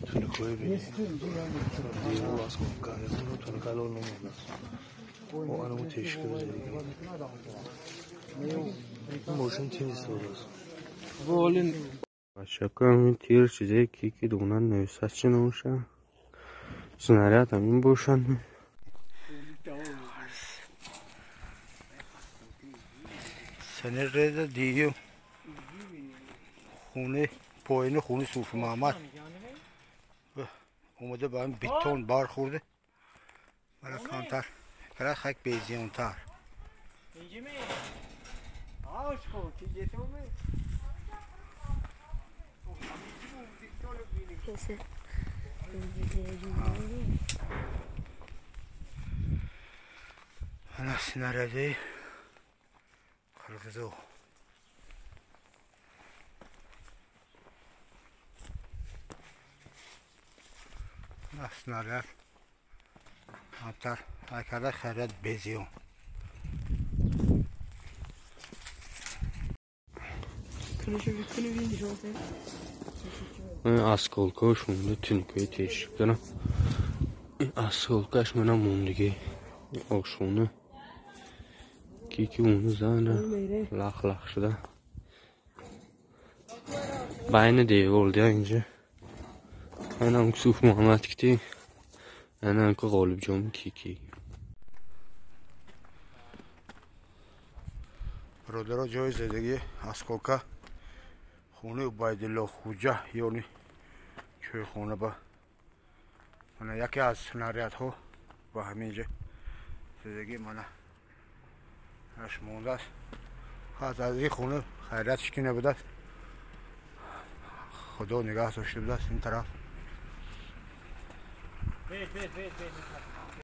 تونکای بینی دیوار از کن تونکای لون نمونده و آنمو تشکیل زدگی ماشین تیز است. بچه‌ها تیر چیزایی که دونن نویسه چی نوشه سناریت هم این باشن. سنه دیگه خونه پایین خونه صوفی محمد اومده با هم بیتون بار خورده برای کانتر برای خاک بیزیونتر. انا سناریوی قرقیزو снаряд амтар айкарда хайрат безиён. Осколкаш монда тунукои тешик дорам. Осколкаш мана мондагӣ ошхона ки уну зана лах лах шуда байни девор дия инҷа. Анам Суф Муҳаммад кити, анам ки Ғолибҷон кики. Бародаро, ҷои зиндагӣ осколка хонаи Убайдулло Хуҷа ёни чойхона ба мана яке аз снарядҳо ба ҳамин ҷо зиндагӣ мана аш мондааст. Аз ин хона хайриятш ки набудааст, худо нигаҳ дошта будааст ин тараф.